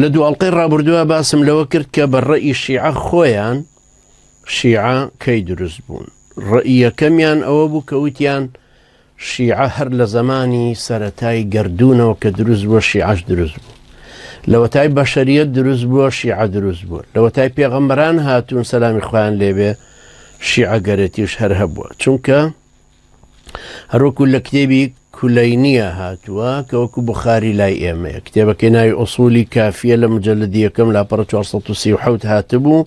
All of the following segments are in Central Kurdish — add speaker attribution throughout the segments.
Speaker 1: لە دوو ئەڵقەی ڕابردووە باسم لەوە کرد کە بە ڕەئی شیعە خۆیان شیعە کەی دروست بوون. ڕەئی یەکەمیان ئەوە بوو کە وتیان شیعە هەر لە زەمانی سەرەتای گەردوونەوە کە دروست بووە شیعەش دروست بوو. لەوەتای بەشەریەت دروست بووە شیعە دروست بووە. لەوەتای پێغەمبەران هاتوون سەلامی خوایان لێبێ شیعە گەرێتیش هەر هەبووە. چونکە هەروەکو لە کتێبی کولەینیە هاتووە کە وەکو بخاری لای ئێمەیە کتێبەکەی ناوی ئوسولی کافیە لە مجلدی یەکەم لاپەڕە 437 هاتبوو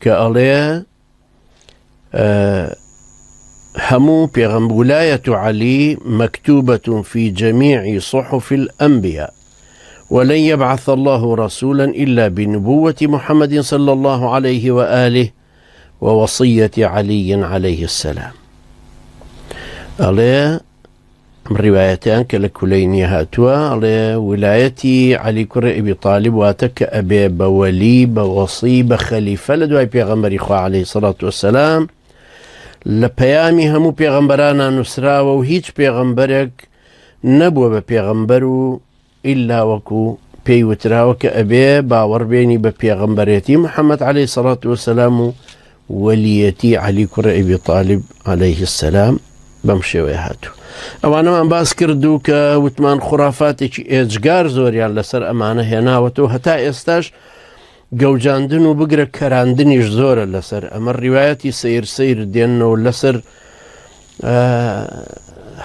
Speaker 1: کە ئەڵێ هەموو پێغەمبەر ولاية علي مكتوبة في جميع صحف الأنبياء ولن يبعث الله رسولا إلا بنبوة محمد صلى الله عليه وآله ووصية علی علیه السلام ئەڵێ ئەم ڕیوایەتیان کە لە کولەینی هاتووە ئەڵێ ولایەتی عەلی کوڕی ئەبی تالیب واتە کە ئەبێ بە وەلی بە وەسی بە خەلیفە لە دوای پێغەمبەری خوا عەلەیهی سەڵات وەسەلام لە پەیامی هەموو پێغەمبەرانە نووسراوە و هیچ پێغەمبەرێک نەبووە بە پێغەمبەر و ئیلا وەکو پێی وتراوە کە ئەبێ باوەڕ بێنی بە پێغەمبەرێتی محەممەد عەلەیهی سەڵات وەسەلام و وەلیەتی عەلی کوڕی ئەبی تالیب عەلەیهی السلام بەم شێوەیە هاتوو. ئەوانەمان باس کرد و کە وتمان خورافاتێکی ئێجگار زۆریان لەسەر ئەمانە هێناوەتەوە هەتا ئێستاش گەوجاندن و بگرە کەراندنیش زۆرە لەسەر ئەمە ڕیوایەتی سیر سیر دێنەوە لەسەر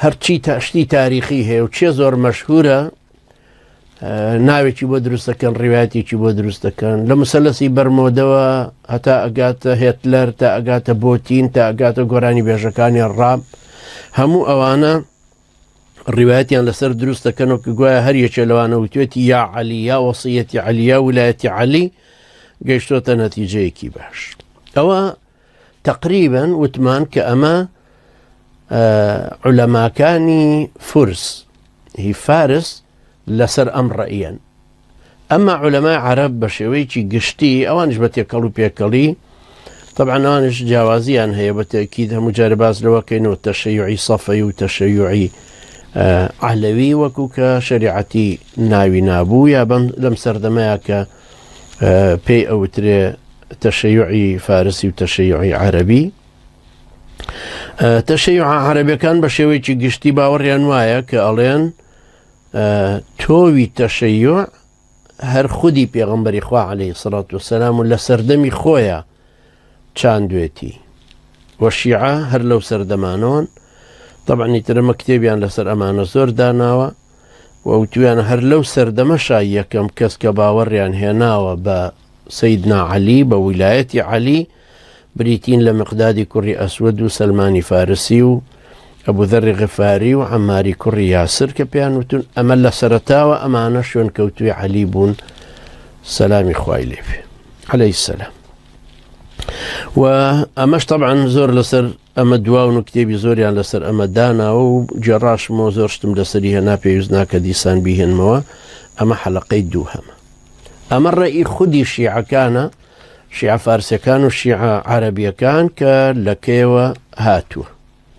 Speaker 1: هەرچی تاشتی تاریخی هەیە و چێ زۆر مەشهورە ناوێکی بۆ دروست دەکەن ڕیواتێکی بۆ دروست دەکەن لە مسەلەسی بەرمۆدەوە هەتا ئەگاتە هێتلەر تا ئەگاتە بۆتین تا ئەگاتە گۆرانی بێژەکانی ڕام هەموو ئەوانە ڕیوایەتیان لەسەر دروست دەکەن و کە گوایە هەر یەکێ لەوانە وتوێتی یا عەلی یا وەسیەتی عەلی یا ولایەتی عەلی گەیشتۆتە نەتیجەیەکی باش ئەوە تقریبا وتمان کە ئەمە علەماکانی فورس هی فارس لەسەر ئەم ڕەئیەن ئەمما عولەمای عەرەب بە شێوەیەکی گشتی ئەوانیش بە تێکەڵ و پێکەڵی طبعا ئەوانیش جیاوازیان هەیە بە تەکید هەموو جارە باس لەوە کەین و تەشەیوعی سەفەی و تەشەیوعی عەلەوی وەکو کە شەریعەتی ناوی نابوو یا بەم لەم سەردەمەیە کە پێی ئەوترێ تەشەیوعی فارسی و تەشەیوعی عەرەبی تەشەیوع عەرەبەکان بە شێوەیەکی گشتی باوەڕیان وایە کە ئەڵێن تۆوی تەشەیوع هەر خودی پێغەمبەری خوا عەلەیهی سڵات وسلام و لە سەردەمی خۆیە چاندوێتی و شیعە هەر لەو سەردەمانەوەن طبعا ترەمە کتێبیان لەسەر ئەمانە زۆر داناوە و وتویان هەر لەو سەردەمەشا یەکەم کەس کە باوەڕیان هێناوە بە سەیدنا عەلی بە ویلایەتی عەلی بریتین لە مقدادی کوڕی ئەسوەد و سەلمانی فارسی و ئەبوذەری غفاری و عەماری کوڕی یاسر کە پێیان وتون ئەمە لە سەرەتاوە ئەمانە شوێنکەوتووی عەلی بوون سەلامی خوای لێ بێ عەلەیهی السلام و ئەمەش طبعا زۆر لەسەر ئەمە دواون و کتێبی زۆریان لەسەر ئەمە داناوە و گێڕاشمەوە زۆر شتم لەسەری هێنا پێویست ناکە دیسان بیهێنمەوە ئەمە حەلەقەی دووهەمە ئەمە ڕێی خودی شیعەکانە شیعە فارسەکان و شیعە عەرەبیەکان کە لە کەیەوە هاتووە.